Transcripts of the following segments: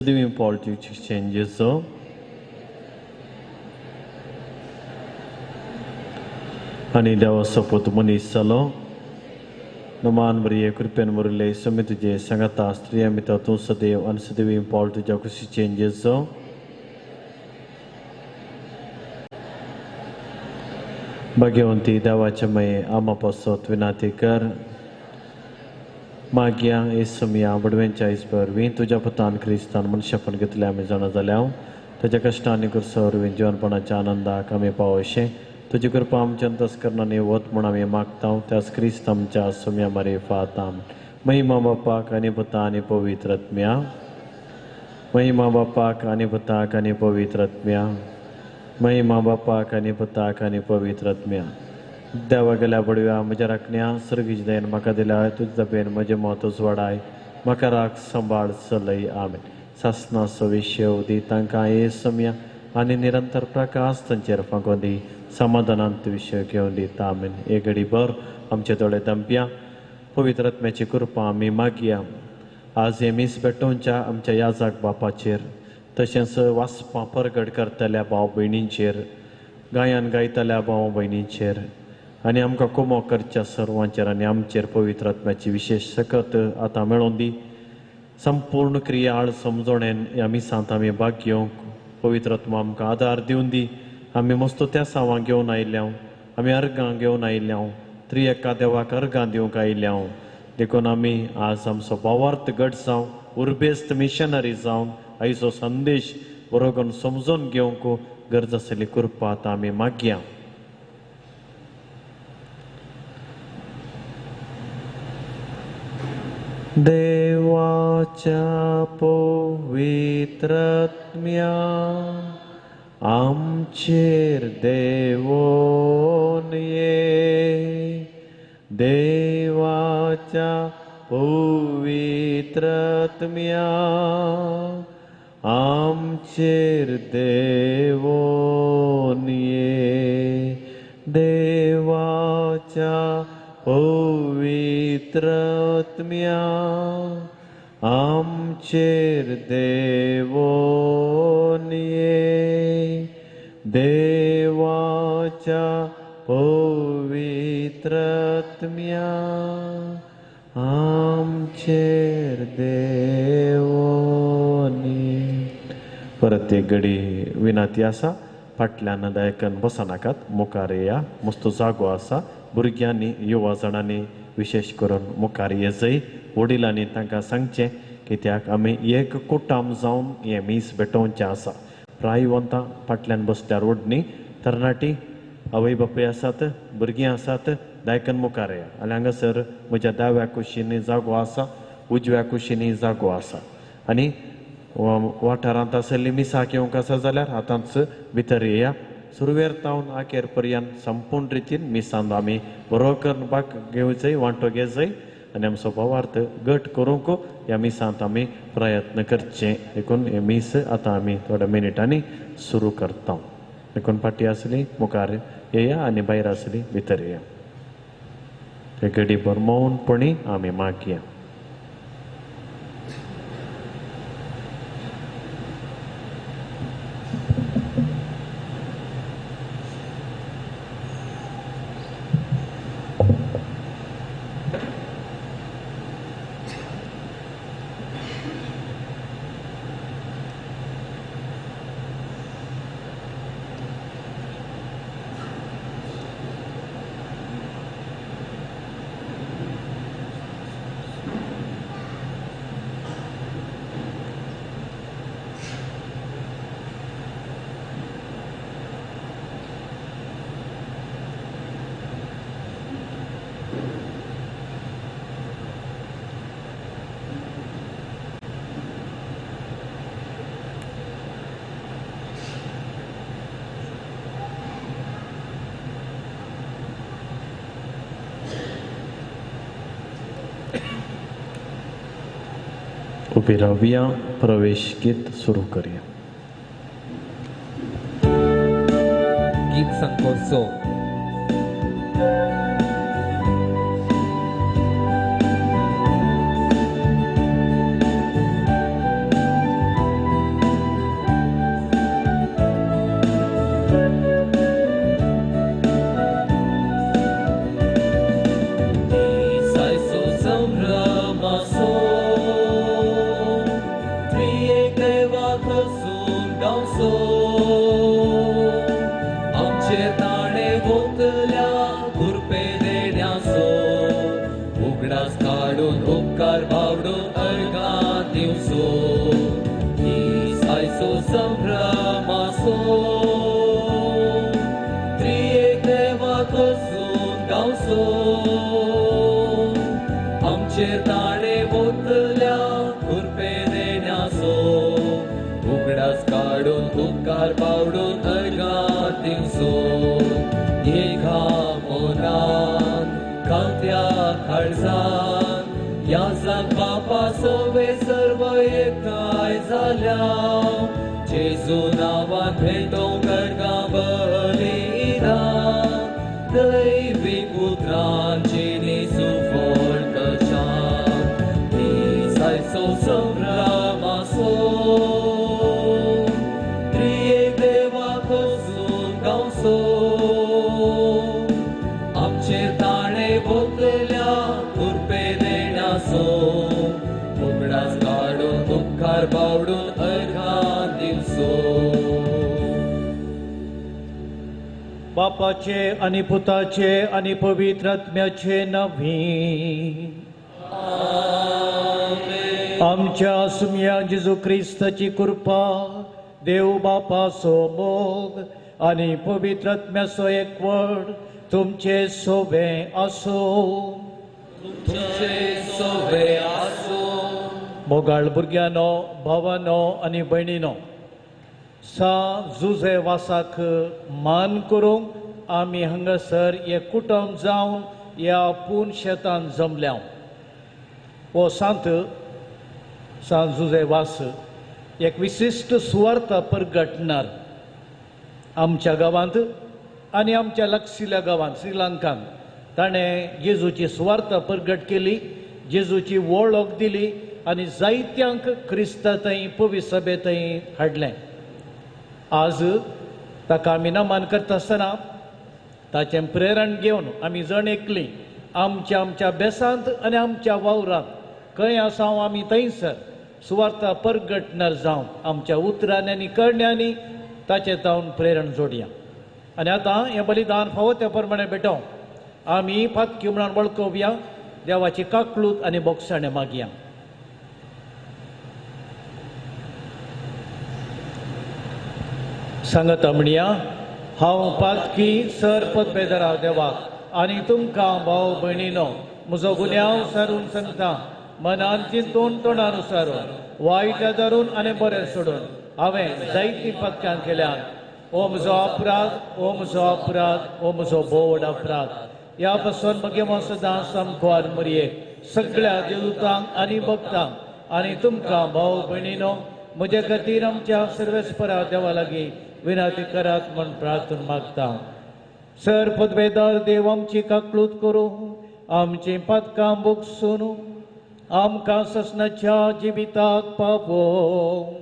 दिवी politics चेंजेसो आनी देवाचो पूत मनीस जालो. नमान मरिये कृपेन मुरले समी तुजे सांगाता स्त्रिया मिता तूं सदैव आनी सदैव पावल तुज्या कुशीचें जेजो. भाग्यवंती देवाचे मये आमा पासत विनाती कर. मागया येसुमिया बडवेंच्या वरवीं तुज्या पुतान क्रिस्तान मनशापण घेतले आमी जाणा जाल्या ताच्या कश्टांनी कुर्सा वरवीं जिवनपणाच्या आनंदाक आमी पावोशें तुजी कृपा आमच्या अंतस्करणांनी वत म्हूण आमी मागता त्याच क्रिस्त आमच्या सुम्या मारिफात. महिमा बापाक आनी पुता आनी पवित्र आत्म्या. महिमा बापाक आनी पुताक आनी पवित्र आत्म्या. महिमा बापाक आनी पुताक आनी पवित्र आत्म्या. देवा गेल्या बडव्या म्हज्या राखण्या सर्गीच दयेन म्हाका दिल्या तुज्या दबेन म्हजें म्हत्व वाडाय म्हाका राख सांबाळ चलय. आमेन. सासनाचो विशय दी तांकां येसम्या आनी निरंतर प्रकाश तांचेर फांकोवन दी समाधानांत विशय घेवन दिता. आमेन. एक घडी भर आमचे दोळे दंपया पवित्र आत्म्याची कृपा आमी मागया. आज हे मीस भेटोवच्या आमच्या याजाक बापाचेर तशेंच वाचपां परगट करतल्या भाव भयणींचेर गायन गायतल्या भाव भयणींचेर आनी आमकां कुमो करच्या सर्वांचेर आनी आमचेर पवित्र आत्म्याची विशेश शकत आतां मेळोवन दी. संपूर्ण क्रियाळ समजणेन ह्या मिसांत आमी भाग घेवंक पवित्र आत्मा आमकां आदार दिवन दी. आमी मस्त त्या सावां घेवन आयिल्ल्या आमी अर्गां घेवन आयिल्ल्या त्रिएका देवाक अर्गां दिवंक आयिल्ल्या देखून आमी आज आमचो भावार्थ गट जावं उर्बेस्त मिशनरी जावन आयचो संदेश बरोबर समजून घेवंक गरज आसली कृपा आतां आमी मागया. देवाच्या पवित्र आत्म्या आमचेर देवोन ये. देवाच्या पवित्र आत्म्या आमचेर देवोन ये. देवाच्या पवित्र आत्म्या आमचेर देवोन ये. देवाच्या पवित्र आत्म्या आमचेर देवोन ये. परत एक घडी विनाती आसा फाटल्यान दायकन बसनाकात मुखार येया. मस्त जागो आसा भुरग्यांनी युवा जाणांनी विशेश करून मुखार येजय. वडिलांनी तांकां सांगचें कित्याक आमी एक कुटाम जावन हें मीस भेटोवचें आसा. प्रायवंतां फाटल्यान बसल्यार ओडणी तरणाटी आवय बापूय आसात भुरगीं आसात दायकन मुखार येया. आनी हांगासर म्हज्या दाव्या कुशींनी जागो आसा उजव्या कुशींनी जागो आसा आनी वाठारांत आसली मिसाक येवंक आसा जाल्यार आतांच भितर येया. सुरवेर तावन आखेर पर्यंत संपूर्ण रितीन मिसांत आमी बरो करून भाग घेवचय वांटो घेवचय आनी आमचो भावार्थ गट करूंक ह्या मिसांत आमी प्रयत्न करचे. देखून हे मीस आतां आमी थोड्या मिनटांनी सुरू करता. देखून फाटी आसली मुखार येया आनी भायर आसली भितर येया. घडी भर मौनपणी आमी मागया. उबी रावया प्रवेश गीत सुरू करूया. गीत संकोचो. संभ्रमासो आमचेर ताणें वोतल्या कृपे देण्यासो उगडास काडून उपकार बावडून अर्घां दिवचो दीस आयचो संभ्रमासो त्रियेक देवाक वचून गावचो आमचेर ताणें वोतल्या कृपे देण्यासो उगडास काडून उपकार बावडून अर्घां दिवचो एका मनान खात्या काळजान ह्या जाग बापा सोवे सर्व एकठांय जाल्या जेजू नांवान भेटोवंक अर्घां बलिदान दैवीक उतरांची निसुफळ कशान दीस आयचो संभ्रमासो त्रियेक देवाक वचून गावचो आमचेर ताणें वोतल्या कृपे देण्यासो उगडास काडून उपकार बावडून अर्घां दिवचो. बापाचे आनी पुताचे आनी पवित्र आत्म्याचे नांवी आमच्या सुम्या जेजू क्रिस्ताची कृपा, देव बापाचो मोग आनी पवित्र आत्म्याचो एकवट तुमचे सोबे आसूं. तुमचे सोबे आसूं. मोगाळ भुरग्यांनो, भावानो आनी भयणीनो, सा जुजे वासाक मान करूंक आमी हांगासर एक कुटुंब जावन ह्या पूर्ण शेतान जमल्या. हो सांत सान जुजे वास एक विशिश्ट सुवार्थ परगटणार आमच्या गांवांत आनी आमच्या लागशिल्ल्या गांवांत श्रीलंकान ताणें जेजूची सुवार्थ परगट केली, जेजूची वळख दिली आनी जायत्यांक क्रिस्ता थंय पवित्र सभे थंय हाडलें. आज ताका आमी नमन करता आसतना ताचें प्रेरण घेवन आमी जण एकली आमच्या आमच्या बेसांत आनी आमच्या वावरांत खंय आसा आमी थंयसर सुवार्थ परगटणार जावन आमच्या उतरांनी आनी करण्यांनी ताचें जावन प्रेरण जोडया. आनी आतां हें बलिदान फावो त्या प्रमाणे भेटोवं आमी पातकी म्हणून वळखोवया, देवाची काकळूत आनी बोगसाणें मागया. सांगता म्हणया, हांव पातकी सर पदवेदारा देवाक आनी तुमकां भाव भयणीनो म्हजो गुन्यांव सारून सांगता, मनान चिंतून तोंडान सारून वायट धरून आनी बरें सोडून हांवें जायतीं पातकां केल्यात. ओ म्हजो अपराध, ओ म्हजो अपराध, ओ म्हजो भोव अपराध. ह्या पासून म्हगे सदां सामकार मरये सगळ्या देवतांक आनी भक्तांक आनी तुमकां भाव भयणीनो म्हजे खातीर आमच्या सर्वेस्परा देवा लागीं विनंती करात म्हूण प्रार्थना मागता. सर पदवेदार देव आमची काकळूत करूं, आमचीं पातकां भोगसून आमकां ससनाच्या जिविताक पावोवं.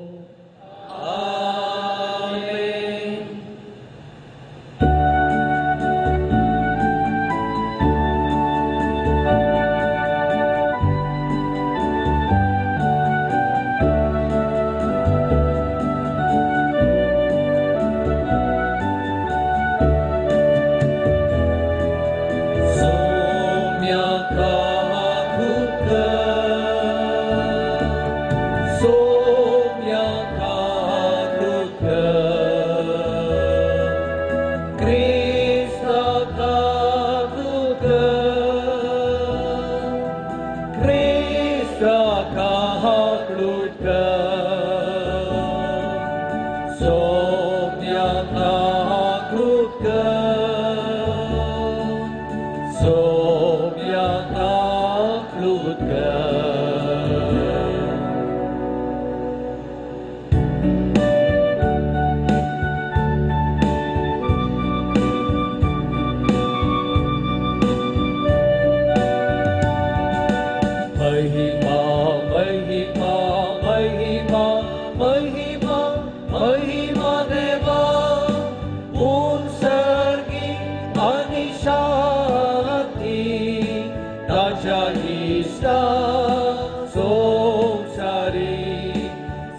संसारी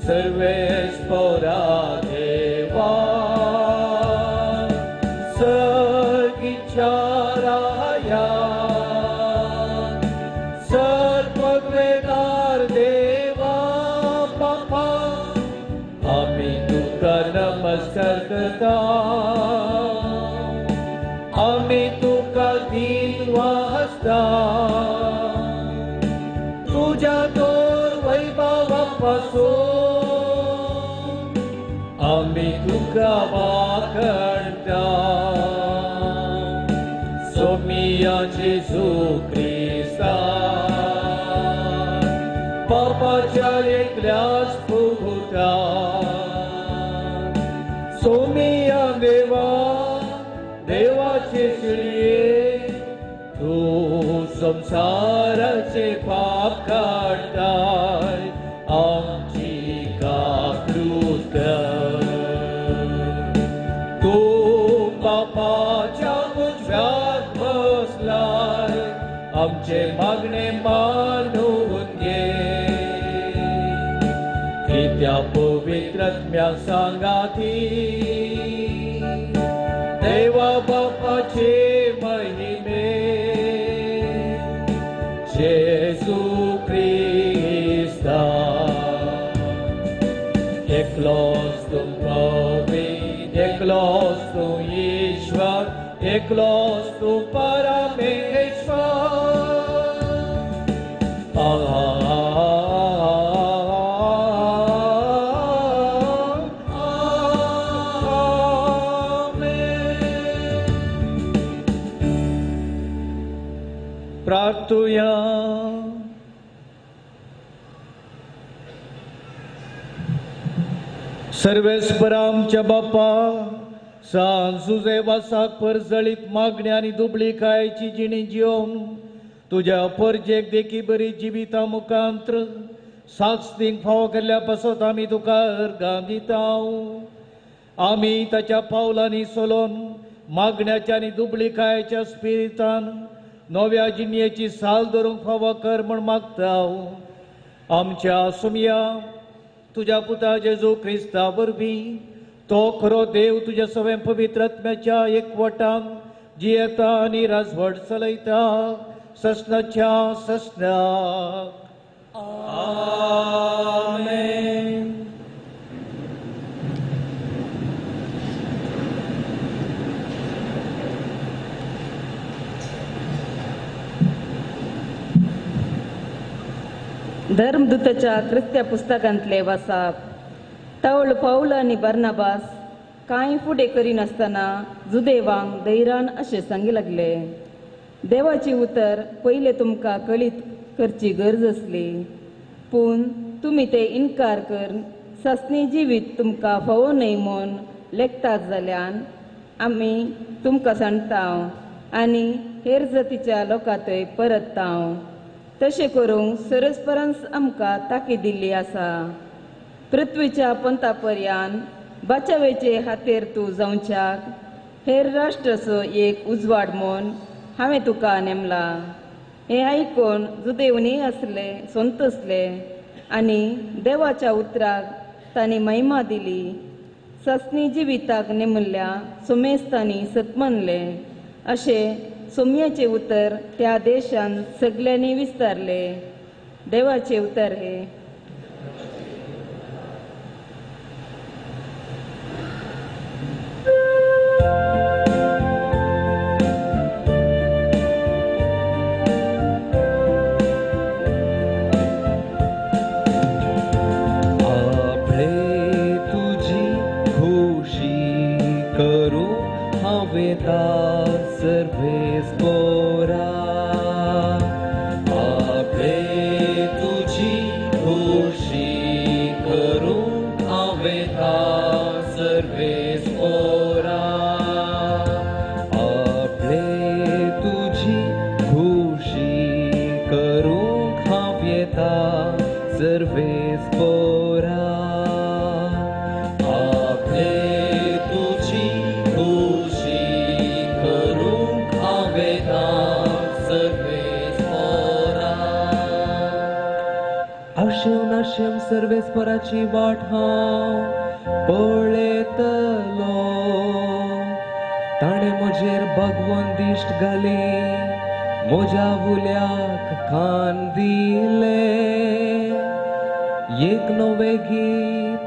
सर्वेस्पोराधे। नमस्कार करता. आमी तुका दिन वाजता तुज्या तोर वैभवा पासून आमी तुका वाखणटा. सोमिया जेजू क्रिस्ता बापाच्या एकल्याच पुता सोमिया देवा देवाचे शिळये तूं संवसाराचे पाप काडटाय आमची काकूत कर. तूं बापाच्या उजव्याक बसलाय आमचे मागणे मानून घे. कित्या पवित्र आत्म्या सांगाती देवा बापाचे महिमे जेजू क्रिस्ता एकलोच तूं पवित्र एकलोच तूं ईश्वर एकलोच तूं परमेश्वर. प्रार्थुया. सर्वेस्परा आमच्या बापा सान जुजे वासाक परजळीत मागण्या आनी दुबळी खायची जिणी जिवन तुज्या परजेक देखी बरी जिविता मुखांत्र साक्षींक फावो केल्ल्या पासत आमी तुका अर्गां दिता. आमी ताच्या पावलांनी सोलोन मागण्याच्या आनी दुबळी खायच्या स्पिरितान नव्या जिणयेची साल धरूंक फावो कर म्हूण मागता. आमच्या सुमया तुज्या पुता जेजू क्रिस्ता वरवीं तो खरो देव तुज्या सवें पवित्र आत्म्याच्या एकवटान जियेता आनी राजवट चलयता ससनाच्या ससनाक. आमेन. धर्मदूताच्या क्रिस्त्या पुस्तकांतले वासाप. तवळ पावल आनी बर्नाबास कांय फुडें करिनासतना जुदेवांक धैर्यान अशें सांगी लागले, देवाची उतर पयलें तुमकां कळीत करची गरज आसली, पूण तुमी ते इन्कार करून सासणी जिवीत तुमकां फावो न्हय म्हूण लेखतात जाल्यान आमी तुमकां सांगता आनी हेर जातीच्या लोकांतय परतता. तशें करूंक सरस्परांस आमकां ताकीद दिल्ली आसा. पृथ्वीच्या पंथा पर्यान बाचावेचे हातेर तूं जावच्याक हेर राष्ट्राचो एक उजवाड म्हूण हांवें तुका नेमला. हें आयकून जुदेवनी आसले संतोसले आनी देवाच्या उतराक तांणी महिमा दिली. सासणी जिविताक नेमिल्ल्या सोमेस्तांनी सतमनले अशें सोम्याचें उतर त्या देशान सगल्यांनी विस्तारले. देवाचें उतर हें. आपले तुजी खुशी करू हांवें सर्वेस पोरा. आपले तुजी खुशी करू हांवें सर्वेस पोरा. आपले तुजी खुशी करू हांवें सर्वेस पोरा. आपले तुजी खुशी करूंक हांवें सर्वेस पोरा. आशेवन आशेम सर्वेस्पराची वाट हांव पळयतलो. ताणें म्हजेर भगवान दिश्ट घाली म्हज्या उल्याक खान दिलें. एक नवें गीत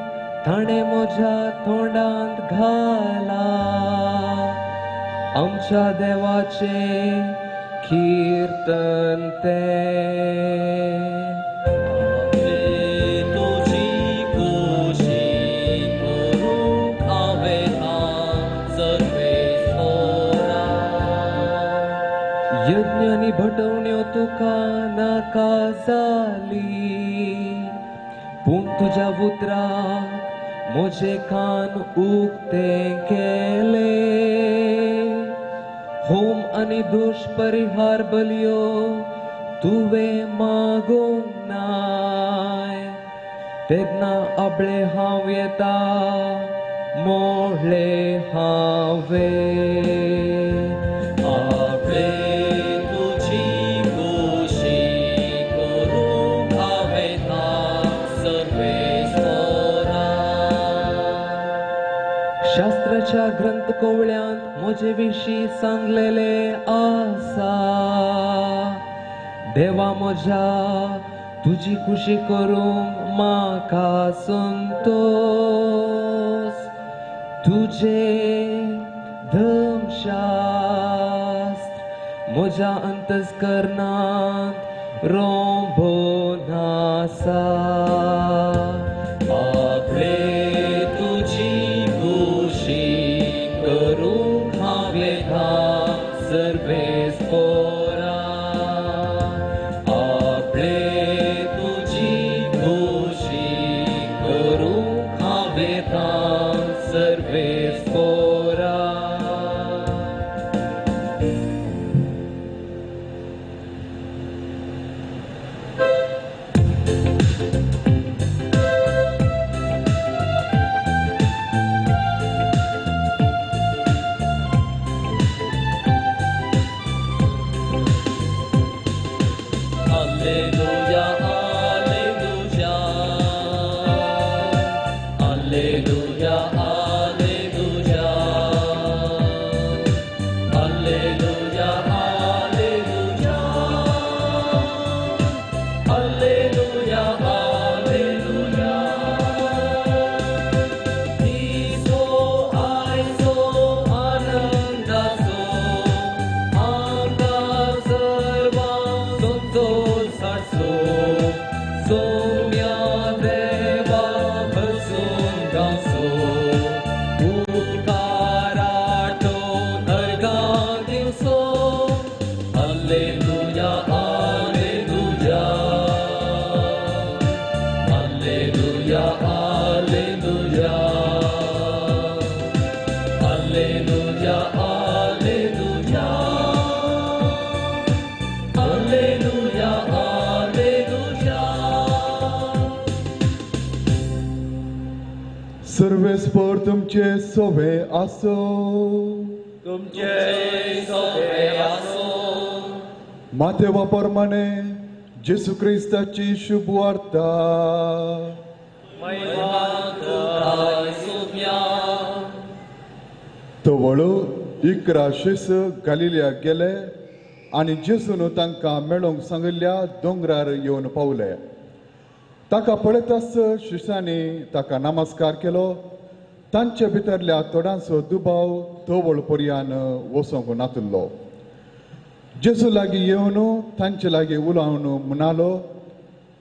ताणें म्हज्या तोंडांत घाला. आमच्या देवाचें कीर्तन तें. तुजी खुशी करूंक हांवें सर्वेस्पोरा. यज्ञ आनी भटवण्यो तुका नाका जाली, पूण तुज्या उतराक म्हजे कान उक्ते केले. होम आनी दोश परिहार बलयो तुवें मागूंक नाय, तेन्ना आबळे हांव येता मोडले हांवें. आपले तुजी खुशी करूंक हांवें सर्वेस्पोरा. शास्त्राच्या ग्रंथ कोवळ्यांत म्हजे विशीं सांगलेले आसा. देवा म्हज्या तुजी खुशी करूंक म्हाका संतोस, तुजें धर्मशास्त्र म्हज्या अंतस्करणांत रोंबोन आसा. आपले तुजी खुशी करूंक हांवें सर्वेस्पोरा. आपले तुजी खुशी करूंक हांवें सर्वेस्पोरा. Alleluia, alleluia, alleluia, alleluia, alleluia, alleluia, alleluia, alleluia. दिसो आयचो आनंदाचो, आमकां सर्वांक संतोष हाडचो. सोम्या देवा भरसून गावचो, उपकाराटो अर्घां दिवचो. Alleluia, alleluia, alleluia, alleluia, alleluia, alleluia, alleluia, alleluia. सर्वेस्पोर तुमचे सोवे आसो. तुमचे सोबे आसो. मातेवा प्रमाणे जेसू क्रिस्ताची शुभ वार्ता. महिमा तुका सोम्या. तवळो 11 शिस गालिलियाक गेले आनी जेसून तांकां मेळोंक सांगिल्ल्या दोंगरार येवन पावले. ताका पळयताच शिसांनी ताका नमस्कार केलो. तांचे भितरल्या थोड्यांचो दुबाव तवळ पर्यान वचोंक नातिल्लो. जेजू लागीं येवन तांचे लागीं उलोवन म्हणालो,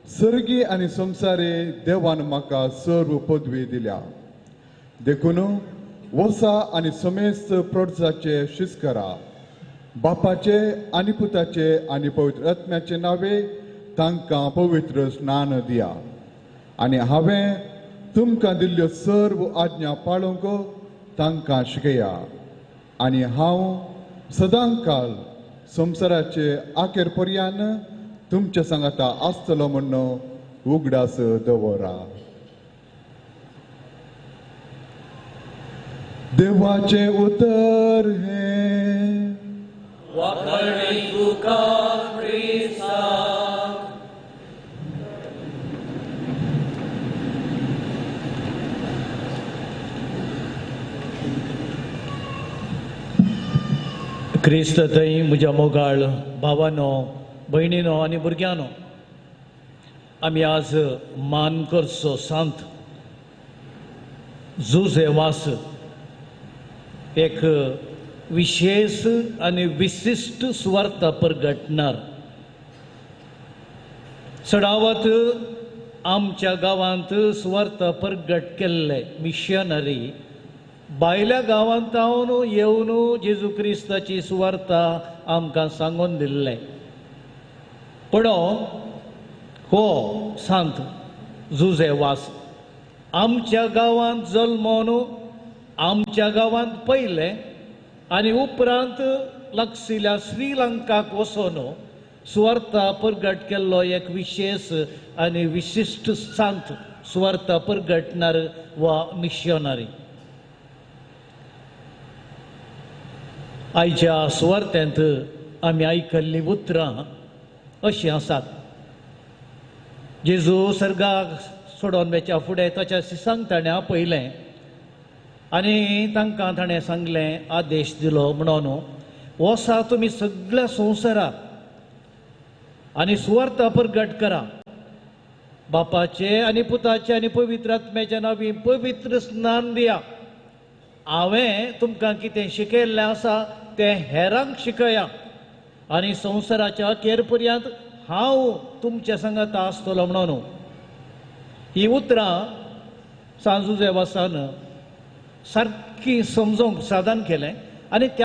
सर्गी आनी संवसारी देवान म्हाका सर्व पदवी दिल्या, देखून वसा आनी समेस्त प्रोत्साचे शिस करा. बापाचे आनी पुताचे आनी पवित्र आत्म्याचे नावे तांकां पवित्र स्नान दिया, आनी हांवें तुमकां दिल्ल्यो सर्व आज्ञा पाळूंक तांकां शिकया. आनी हांव सदांकाल संवसाराचे आखेर पर्यान तुमच्या सांगाता आसतलो म्हूण उगडास दवरा. देवाचें उतर हें. वाखणी तुका क्रिस्ता. क्रिस्त थंय म्हज्या मोगाळ भावानो, भयणीनो आनी भुरग्यांनो, आमी आज मान करचो सांत जुझे वास एक विशेष आनी विशिश्ट सुवार्थ परगटणार. चडावत आमच्या गांवांत सुवार्थ परगट केल्ले मिशनरी भायल्या गांवांत येवन जेजू क्रिस्ताची सुवार्ता आमकां सांगून दिल्ले. पूण हो सांत जुझे वास आमच्या गांवांत जल्मोन आमच्या गांवांत पयलें आनी उपरांत लागशिल्ल्या श्रीलंकाक वचून सुवार्ता परगट केल्लो एक विशेष आनी विशिश्ट सांत सुवार्ता परगटणार वा मिशनरी. आयच्या सुवार्तेंत आमी आयकल्लीं उतरां अशीं आसात. जेजू सर्गाक सोडोवन वेच्या फुडें ताच्या शिसांक ताणें आपयलें आनी तांकां ताणें सांगलें, आदेश दिलो म्हणून वसा तुमी सगळ्या संवसाराक आनी सुवार्थ परगट करा, बापाचे आनी पुताचे आनी पवित्र आत्म्याच्या नांवी पवित्र स्नान दिया. हांवें तुमकां कितें शिकयल्लें आसा तें हेरांक शिकया आनी संवसाराच्या अखेर पर्यंत हांव तुमच्या सांगाता आसतलो म्हणून. ही उतरां सांजुजे वासान सारकी समजोवंक साधन केलें आनी